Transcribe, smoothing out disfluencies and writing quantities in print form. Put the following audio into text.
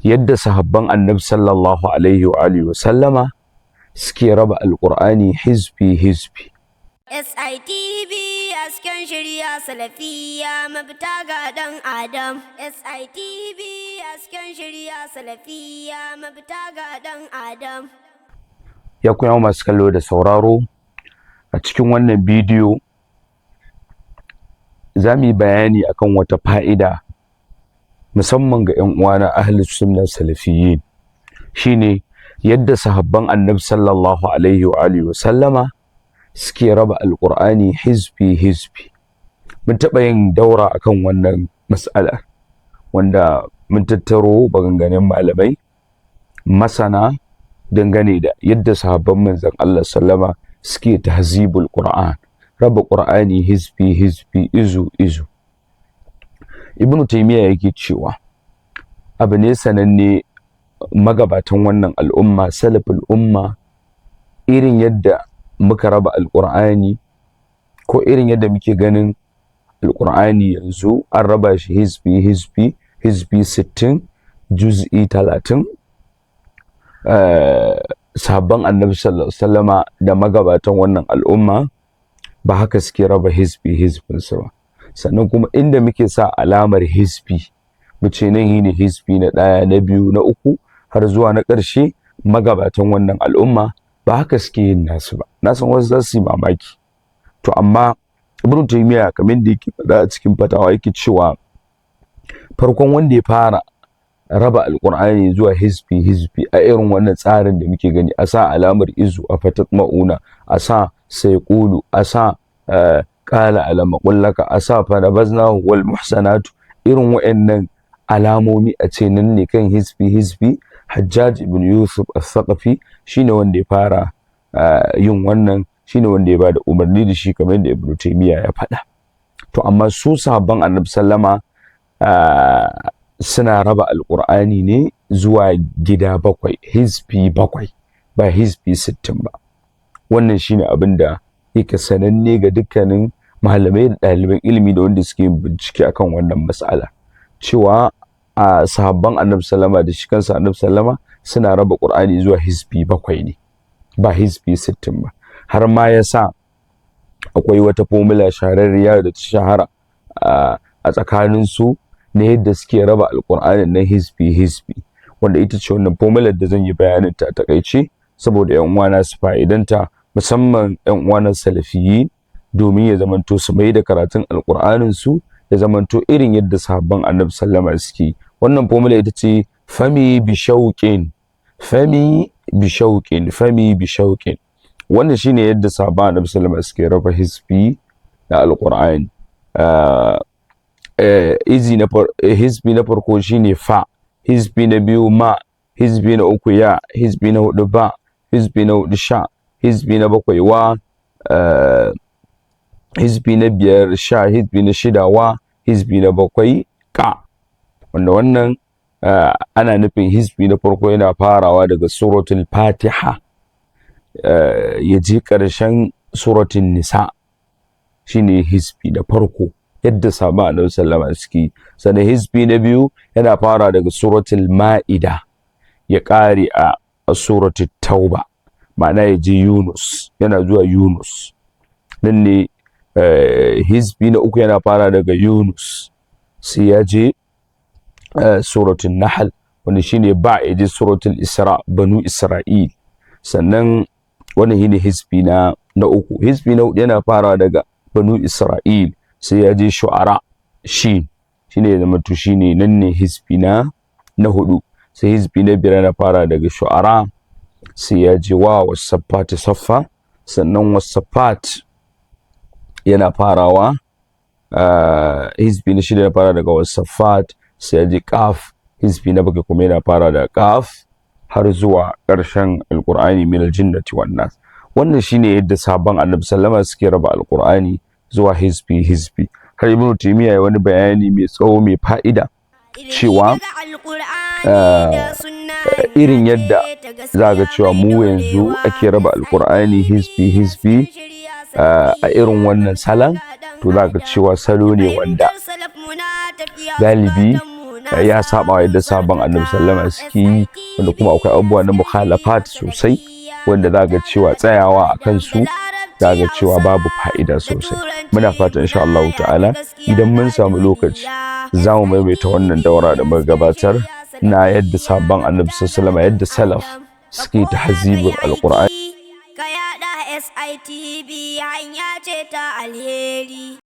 Yadda sahabban Annabi sallallahu alaihi wa alihi wa sallama suke raba Alƙur'ani hizbi hizbi. SITV, hasken shirya salafiya, mafita ga ɗan Adam. SITV, hasken shirya salafiya, mafita ga ɗan Adam. Ya kuma masu kallo da sauraro, a cikin wannan bidiyo za mu yi bayani akan wata fa'ida musamman ga 'yan uwana ahlus sunna salafiyyin, shine yadda sahabban Annabi sallallahu alaihi wa alihi wa sallama suke raba Alƙur'ani hizbi hizbi. Mun taɓa yin daura akan wannan mas'ala, wanda mun tattaro maganganun malamai masana dangane da yadda sahabban Manzon Allah sallama suke tahzibul Qur'an, raba Qur'ani hizbi hizbi, izu izu. Ibn Taymiya yake cewa abu ne sananne, magabatan wannan al'umma, salaful umma, irin yadda muka raba Alƙur'ani ko irin yadda muke ganin Alƙur'ani yanzu an raba shi hizbi hizbi, hizbi 60, juz'i 30, sahabban Annabi sallallahu alaihi wasallama da magabatan wannan al'umma ba haka suke raba hizbi hizbinsu ba. Sannan kuma inda muke sa alamar hizbi, mu ce nan shine hizbi na ɗaya, na biyu, na uku, har zuwa na ƙarshe, magabatan wannan al'umma ba haka suke yin nasu ba. Na san wasu za su yi mamaki. To amma Ibn Taymiya, kamar da yake faɗa a cikin fatawa, yake cewa farkon wanda ya fara raba Alƙur'ani zuwa hizbi hizbi a irin wannan tsarin da muke gani, a sa alamar izu a fatatma'una, a sa sayqulu, a sa qala alam aqul laka, a sa fanabaznahu wal muhsanatu, irin wa'annan alamomi, a ce nan ne kan hizbi hizbi, Hajjaj ibn Yusuf al-Thaqafi shine wanda ya fara yin wannan, shine wanda ya bada umarni da shi, kamar yadda Ibn Taymiyyah ya faɗa. To amma su sahabban Annabi sallama suna raba Alƙur'ani ne zuwa gida bakwai, hizbi bakwai, ba hizbi 60 ba. Wannan shine abin da yake sananne ga dukkanin malamai da ɗaliban ilimi da wanda suke bincike akan wannan mas'ala, cewa a sahabban Annabi sallama da shi kansa Annabi sallama suna raba Qur'ani zuwa hizbi bakwai ne, ba hizbi 60 ba. Har ma ya sa akwai wata formula shahararriya da ta shahara a tsakanin su na yadda suke raba Alƙur'anin nan hizbi hizbi, wanda ita ce wannan formular da zan yi bayanin ta a takaice, saboda yan uwana su fa'idanta, musamman yan uwana salafiyi, domin ya zamanto su mai da karatun Alƙur'anin su ya zamanto irin yadda sahabban Annabi sallama suke. Wannan formula ita ce: fami bi shauqin, fami bi shauqin, fami bi shauqin. Wannan shine yadda sahabban Annabi sallama suke raba hizbi da Alqur'ani. Izi na hizbi na farko shine fa, hizbi na biyu ma, hizbi na uku ya, hizbi na hudu ba, hizbi na hudu sha, hizbi na bakwai wa, hizbi na biyar sha, hizbi na shida wa, hizbi na bakwai ka. Wanda wannan ana nufin hizbi na farko yana farawa daga suratul Fatiha ya je ƙarshen suratul Nisa, shine hizbi na farko yadda sahabban Annabi sallama suke. Sannan hizbi na biyu yana fara daga suratul Ma'ida ya ƙare a suratul Tauba, ma'ana ya je Yunus, yana zuwa Yunus nan ne. Hizbi na uku yana fara daga Yunus sai ya je suratul Nahl, wanda shine ba, ya je suratul Isra, Banu Isra'il. Sannan wannan shine hizbi na uku. Hizbi na hudu yana fara daga Banu Isra'il sai ya je Shu'ara, shi shine ya zama to shine nan ne hizbi na hudu. Sai hizbi na biyar yana fara daga Shu'ara sai ya je wa wasaffati saffa. Sannan wasaffat yana farawa, hizbi na shida yana fara daga wasaffat sai ya je Qaf. Hizbi na bakwai kuma yana fara daga Qaf har zuwa ƙarshen Alƙur'ani, min aljinnati wan nas. Wannan shine yadda sahabban Annabi sallama suke raba Alƙur'ani zuwa hizbi hizbi. Har Ibnu Taymiya ya wani bayani mai tsawo mai fa'ida cewa irin yadda za ga cewa mu yanzu ake raba Alƙur'ani hizbi hizbi a irin wannan salon, to za ga cewa salo ne wanda galibi Ya saba yadda sabon Annabi sallama suke yi, wanda kuma akwai abubuwa na mukhalafat sosai wanda za ga cewa tsayawa a kansu za ga cewa babu fa'ida sosai. Muna fatan insha Allah ta'ala idan mun samu lokaci za mu maimaita wannan daura da muka gabatar na yadda sabon Annabi sallama, yadda salaf suke tahzibin Alqur'ani. Ka yada SITV hanya ce ta alheri.